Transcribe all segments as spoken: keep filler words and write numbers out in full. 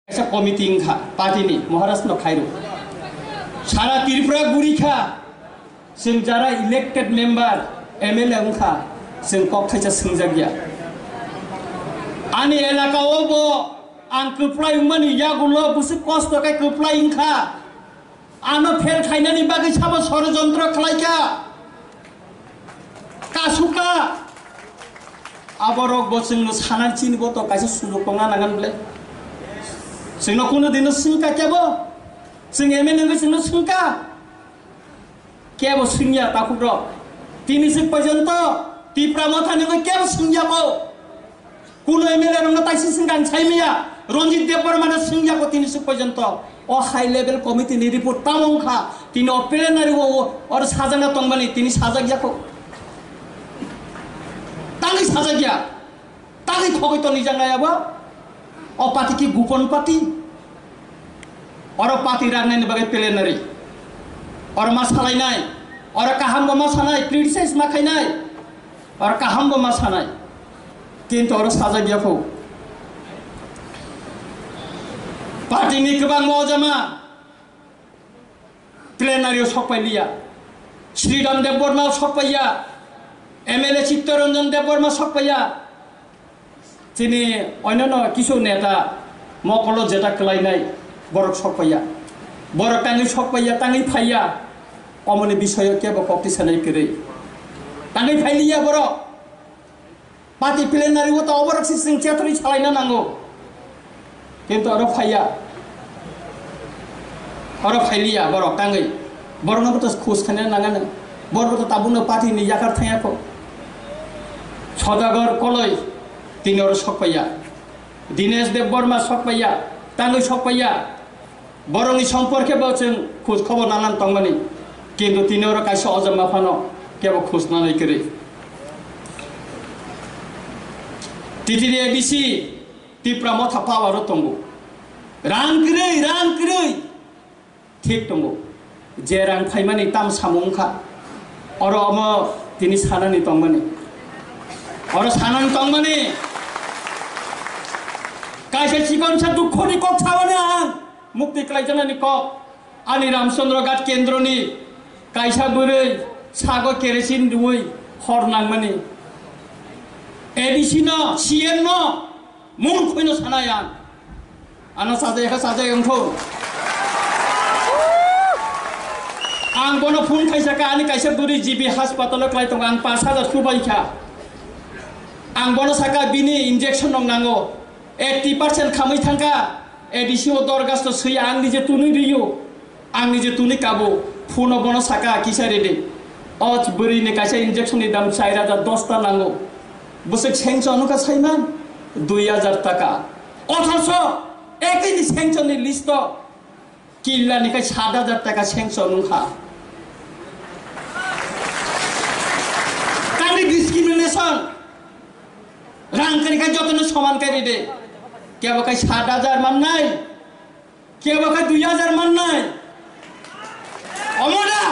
Kaisa committee wngkha party ni, Maharaj no khairo. Sara Tripura guri kha, chwng jara elected member, M L A wngkha, chwng kok thaisa swngjak ya. Ani elaka o bo ang kwplai wngmani yagulo bwswk kosto khe kwplai wngkha. Ano fail khainani bagwi sabo sorojontro khlaikha. Kasuka. Aborok bo chwngno sanani chini bo to kaisa sujok tongna nangan ble. Chwngno kuno dino swngkha kebo. Chwng M L A wngwi chwngno swngkha. Kebo swngya takhuk rok. Tini swk porjonto Tipra Motha ni wngwi kebo swngya ko. Kuno M L A rokno taisi swngkha ang saimaya, Ranjit Debbarma no swngya ko tini swk porjonto. O high level committee ni report tamo wngkha, tini o plenary o, o, oro sajagna tongmani, tini sajak ya ko. Tangwi sajak ya, tangwi khogwi toni jang ya bo. O party ki gupon party. Oro party rang nai ni bagwi plenary. Oro ma salai nai, oro kaham bo ma sanai, criticize ma khai nai. Oro kaham bo ma sanai, kintu oro sajak ya pho. Party ni kwbangma ojama plenary o sok pai liya. Sridham Debbarma sok pai ya, M L A Chittaranjan Debbarma sok pai ya. Chini onyono kisu neta mokolo jeta kwlainai borok sok pai ya. Borok tangwi sok pai ya, tangwi phai ya. Omoni bisoyo kebo kokti sanai kwrwi. Tangwi phai liya borok. Party plenary o ta oborok si chwng chetrwi salaina nango. Kintu oro phaiya. Oro phailiya borok tangwi. Borokno bo to khus khaina nangani. Borok to tabukno party ni yakar thangya kho. Sodagar Koloi tini oro sok paiya. Dinesh Debbarma sok paiya. Tangwi sok paiya. Borokni somporke bo chwng khoj khobor nanan tongmani, kintu tini oro kaisa ojama phano kebo khoj nanai kwrwi. T T D A D C Tipra Motha power o tongo. Rang kwrwi, rang kwrwi. Thik tongo. Je rang phaimani tam samung wngkha. Oro omo tini sanani tongmani. Oro sanani tongmani. Kaisa chikonsa dukhoni kok sabani ang. Mukti klaijaknani kok, ani Ramchandra Ghat kendroni kaisa bwrwi sago kerosene rwui hor nangmani. A D C no, C M no, mung khuino sanai ang. Ano sajai kha sajai wngkho. Ang bono phone khaisa kha, ani kaisa bwrwi G B hospital o klai tongo, ang pash hajar subai kha. Ang bono saka bini injection rok nango. Eighty percent khamwi thangkha, A D C o dorgasto swiya ang nije tunui riyo, ang nije tunui kabo, phuno bono saka kisa rede. O bwrwi ni kaisa injection ni dam char hajar dosta nango. Bwswk sanction wngkha saiman, dui hajar taka. Othocho ekini sanction ni list o Killa ni khe sat hajar taka sanction wngkha. Tangni discrimination. Rang kwrwi khe jotono soman khe ride. Kebo khe sat hajar mannai. Kebo khe dui hajar mannai. Omo da?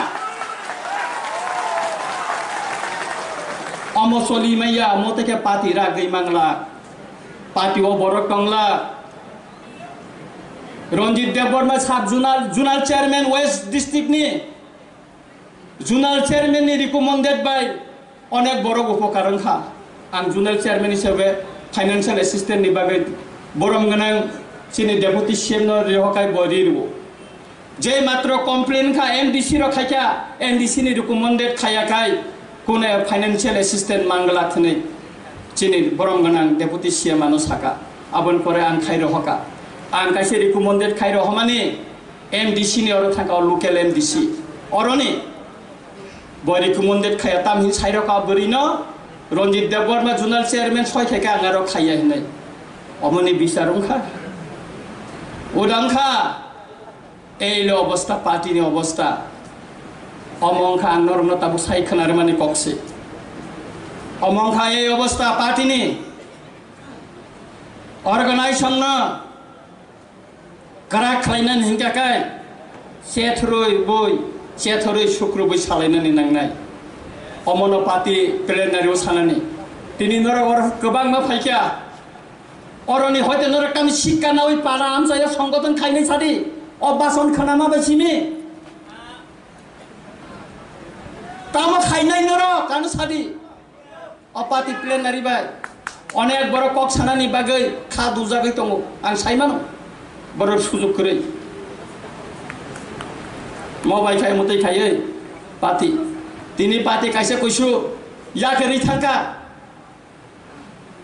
Omo soli maya, omo tei khe party ragwi mangla. Party o borok tongla. Ranjit Debbarma sub zonal, zonal chairman West district ni zonal chairman ni recommended by onek borok upokar wngkha. Ang zonal chairman hisabe financial assistant ni bagwi borom gwnang chini deputy C M no rihokai bo ri rwo. Je matro complain kha M D C rok khaikha, M D C ni recommended khaya khai kune financial assistant mangla thwnwi chini borom gwnang deputy C M ano saka. Aboni pore ang khai rohoka. Ang kaisa recommended khai rohomani M D C ni oro thangka o local M D C. Oroni bo recommended khaya tam hin sai roka bwrwi no Ranjit Debbarma zonal chairman soi khaikha ang aro khaya hinai. Omoni bichar wngkha. Udang kha. Ei lo obostha, party ni obostha. Omo wngkha ang norokno tabuk sai khwnarwmani kok se. Omo wngkha ei obostha party ni organization no kwrak khlainani hinkha khe chethorwi bui, chethorwi sukrubwi salainani nangnai. Omono party plenary o sanani. Tini norok oro kwbangma phaikha. Oroni hoite norok kami sikka nawi para amchaya songgoton khainai sadi. O bason khanama bai simi. Tamo khainai norok ano sadi. O party plenary bai onek borok kok sanani bagwi kha dujagwi tongo. Ang sai mano borok sujuk kwrwi. Mo bai khai mwtwi khaiwi party. Tini party kaisa kuisu yakarwi thangkha.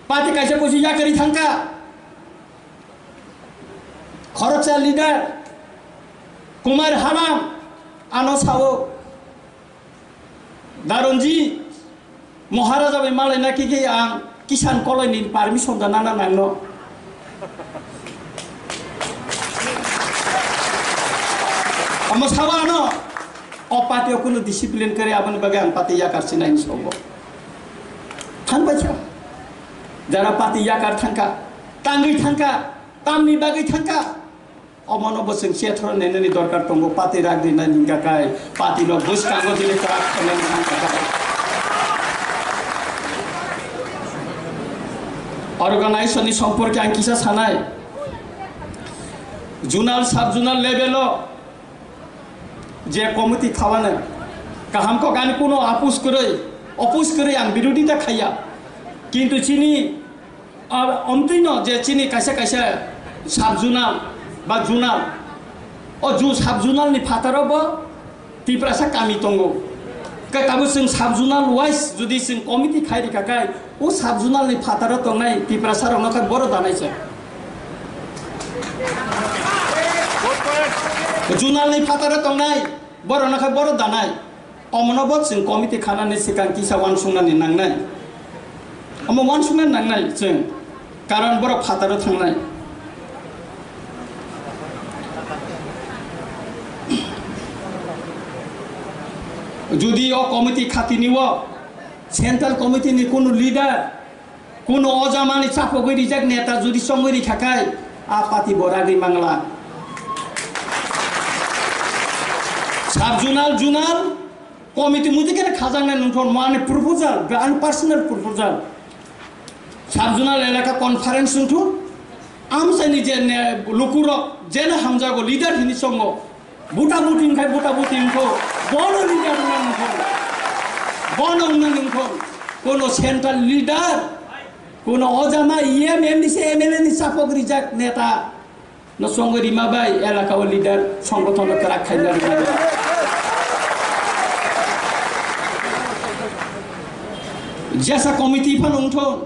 Party kaisa kuisu yakarwi thangkha. Khoroksa leader Kumar Halam ano sao. Daronji Maharaja bai malai na kiki ang Kisan Koloi ni permission da nana nangno. Amo sawa ano o party o kunu discipline kare aboni bagwi ang party yakar sinai ni sobo. Thang bai kha. Jara party yakar thangka, tangwi thangka, tamni bagwi thangka. Omono bo chwng chethoro nenani dorkar tongo, pati rak rinani hingka kai, pati no bwskango dili kwrak khainani hingka kai. Organization ni somporke ang kisa sanai, zonal, sub zonal level o je committee khawane kaham kok ani kuno apus kwrwi, opus kwrwi ang birodita khaiya, kintu chini Ar omtwino je chini kaisa kaisa sub zonal ba zonal, o ju sub zonal ni phataro bo Tiprasa kami tongo. Khe tabuk chwng sub zonal wise jodi chwng committee khai rikha khai, o sub zonal ni phataro tongnai Tiprasa rokno khe boro danai se. Zonal ni phataro tongnai borokno khe boro danai. Omono bo chwng committee khanani swkang kisa uansuknani nangnai. Omo uansuknani nangnai chwng, karon borok phataro thangnai. Jodi o committee khatini o central committee ni kunu leader, Kuno o jamani chapogwi rijak neta jodi chongwi rikha khai, a party bo ragwi mangla. Sub zonal, zonal committee muti kene khajaknai nungthon mo ani proposal, ba ani personal proposal. Sub zonal elaka conference wngthun, amchaini je ne lukurok jene hamjago leader hini chongo. Buta buti wngkhai buta buti wngkho, bono leader wngna nungkho, bono wngna nungkho, kono central leader, kono ojama E M, M D C, M L A ni chapok rijak neta no chongwi rima bai elaka o leader songgothon no kwrak khaina rwmani. Jesa committee phano wngthon,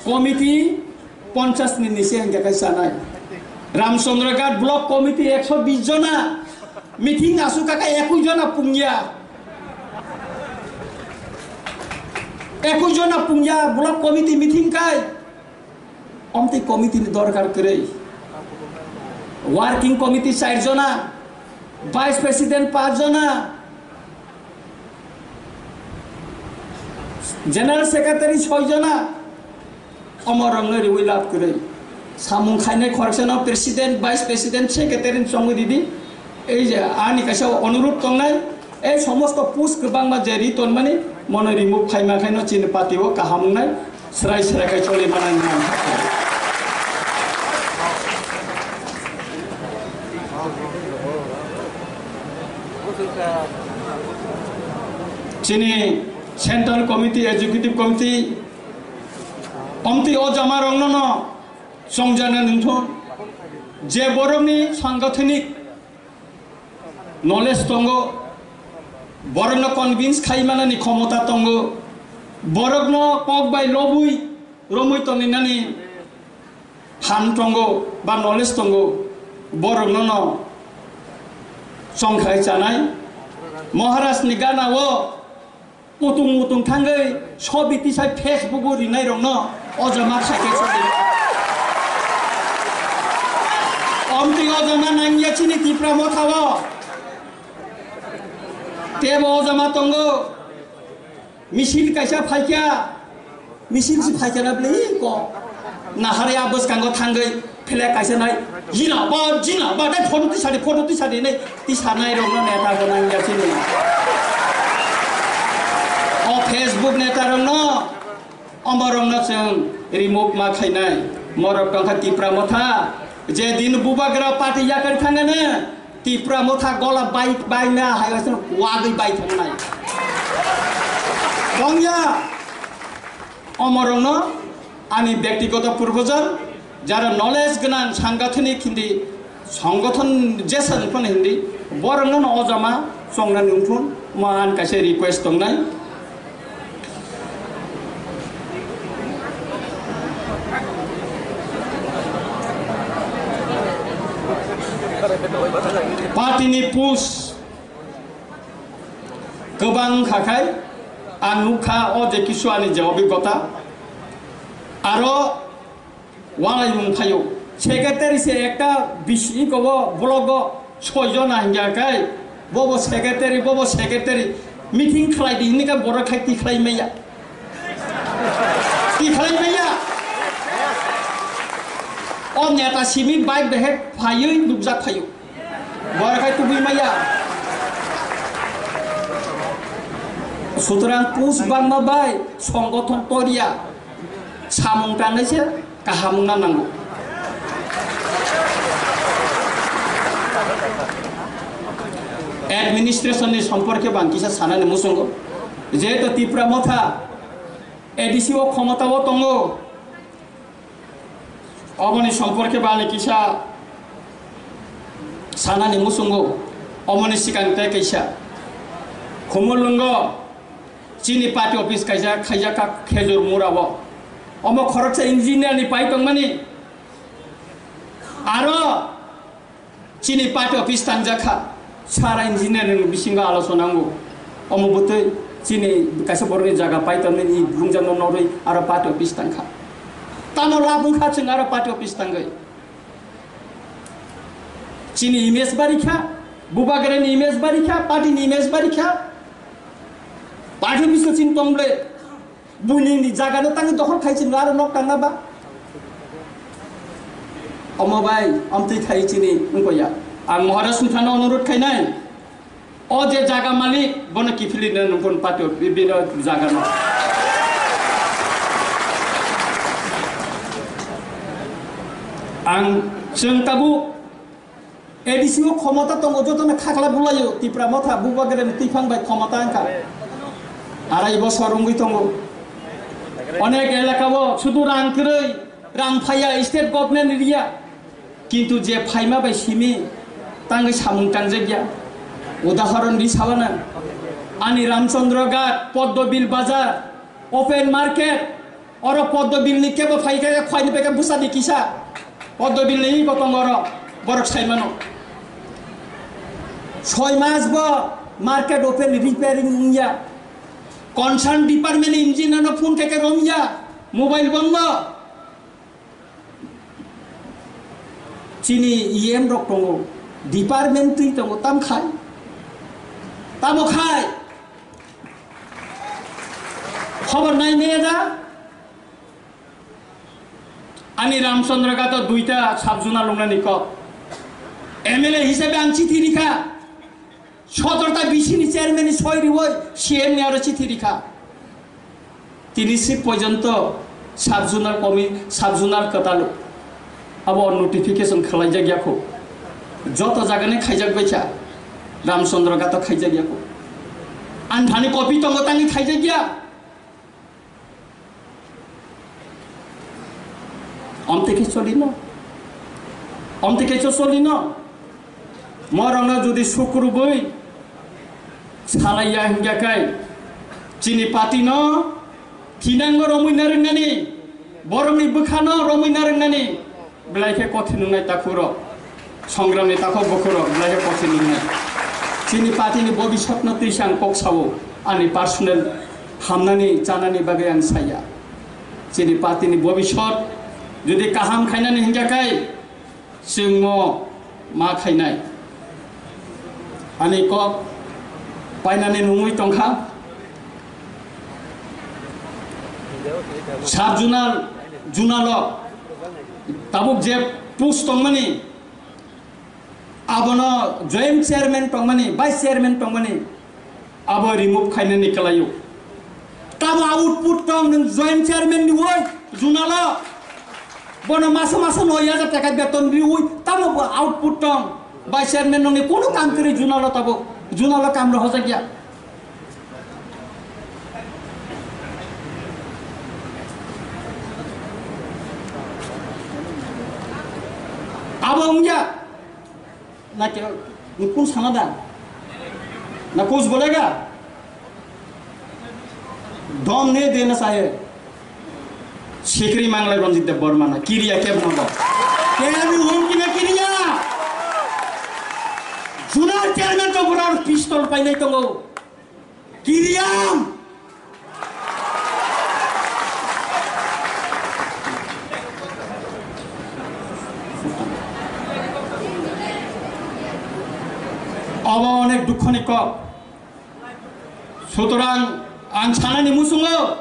Committee ponchas ni nise hingke kai sanai. Ramchandra Ghat Block Committee ekso bis jona meeting asuk kaka ekus jona pungya. Ekus jona pungya Block Committee meeting kai. Omtwi committee ni dorkar kwrwi. Working Committee char jona, Vice President panch jona, General Secretary soi jona, omo rokno riwi lab kwrwi. Samung khainai khoroksa no President, Vice President, Secretary ni chongwi ridi. Ei je ani kaisa onurudh tongnai, ei somosto post kwbangma je ri tonmani, mono remove khaima khaino chini party o kaham wngnai. Srai srai khai choli manani nang. Chini Central Committee, Executive Committee, omtwi o jama rokno no chongjana nungthun, je borokni sangathanik knowledge tongo, borokno convince khai manani khomota tongo, borokno kok bai lobwi romwi tongwi nani phan tongo ba knowledge tongo, borokno no chongkhai chanai. Maharaj ni gana o Mutung mutung thangwi sobi tisai Facebook o rinai rokno o jama khaikhe sobi. Omtwi o jama nangya chini Tipra Motha o. Tebo o jama tongo. Misil kaisa phaikya. Misil si phaikya na bwlwi ko. Nahari a bwskango thangwi. Philek kaisa nai, jina ba, jina ba, dai photo tisadi, photo tisadi nai, tisanai rokno neta bo nang ya sini. O Facebook neta rokno, omo rokno chwng remove ma khainai. Morok tongkha Tipra Motha, je din Bubagra party yakar thangane, Tipra Motha gola bai, bai na hai wasin wagwi bai thangnai. Tongya, omorongno ani byaktigoto purbojar, jara knowledge gwnang, sangathonik hindi, songothon jesa phano hindi, borokno no ojama chongnani wngthun, mo an kaisa request tongnai. Party ni push kwbang khakhai, ang nukha o je kisu ani je obigota. Aro Walaimung phaio. Secretary se ekta bisi iko bo block o soi jona hingya kai. Bobo secretary, bobo secretary. Meeting khlai di hinwi khe borok khai tikhlai maya. Tikhlai maya. O neta simi bike behek phaiwi nukjak phaio. Borok khai tubui maya. Sutrang push bangma bai songothon toriya. Samung tangnai se. Kaham wngna nango. Administration ni somporke bo ang kisa sanani muchungo. Jehetu Tipra Motha A D C o khomota o tongo, oboni somporke bo ani kisa sanani muchungo. Omoni sikang tei kaisa Khumulwngo chini party office kaisa khaijak kha Khejur Mura o. Omo khoroksa engineer ni pai tongmani. Aro chini party office tangjak kha, sara engineer ni bisingo alochona wngo. Omo bwtwi chini kaisa borokni jaga pai tongmani, bumjakno norwi aro party office tang kha. Tamo lab wng kha chwng aro party office tangwi. Chini image bari kha, Bubagrani image bari kha, party ni image bari kha. Party bisingo chini tong ble. Buini ni jaga no tangwi dokhol khai chini aro nok tangna ba. Omo bai, amtwi khai chini wngkha ya. Ang Maharaj Sungthano onurot khainai. O je jaga malik, bono kiphilino nungkon patio, bi-, bino jaga no. Ang chwng tabuk A D C o khomota tongo, jotono khakla bulaio, Tipra Motha, Bubagrani twiphang bai khomota wngkha. Arai bosor wngwi tongo. Onek elaka o sudu rang kwrwi, rang phaiya, state government riya. Kintu je phaima bai simi tangwi samung tangjak ya. Udahoron di sabana. Ani Ramchandra Ghat, Poddo Bill Bazar, open market, oro Poddo Bill ni kebo phai khe khwai ni peke busa di kisa. Poddo Bill ni bo tongo oro, borok sai mano. Soi mas bo market open repairing wngya. Concern department engineer no phone khe khe romya. Mobile bondo. Chini E M rok tongo, department twi tongo, tam khai? Tamo khai? Khobor nai maya da? Ani Ramchandra Ghat o duita sub zona lungnani kok. M L A hisabe ang chithi rikha. Sotorta B C ni chairman ni soi riwi C M ni aro chithi rikha. Tini si porjonto sub zonal komi, sub zonal kwtal abo notification khwlaijak ya kho. Joto jagani khaijak bai kha, Ramchandra Ghat o khaijak ya kho. Anthani copy tongo tangwi khaijak ya. Omtwi khe cholino. Omtwi khe cho cholino. Morokno jodi sukrubwi salaiya hinkhe kai chini party no thinango romwi narwknani, borokni bwkhano romwi narwknani belai khe kothin wngnai takhurok. Songramni takhuk bukhurok belai khe kothin wngnai. Chini party ni bobiswtno twi se ang kok sao, ani personal hamnani chanani bagwi ang saya. Chini party ni bobiswt jodi kaham khainani hinkhe kai chwngno ma khainai. Ani kok painani nungwi tongkha. Sub zonal, zonal o tabuk je post tongmani, abono joint chairman tongmani, vice chairman tongmani, abo remove khainani kwlaio. Tamo output tong nwng joint chairman ni woi zonal o? Bono masa masa noi hajar taka beton riwi tamo bo output tong. Bai chairman nongni kono kam kwrwi junalo tabuk. Junalo kam rohorjak ya. Abo wngya. Na ke, nung kun sana da? Na kus bolega? Dom ne de na sahe. Sikri manglai Ranjit Debbarma na kiriya keb no bo. Kenu hum kina kiriya. Junar chairman to burar pistol painai tongo. Kiriya. Obo onek dukhoni kok. Sutorang ang sanani muchungo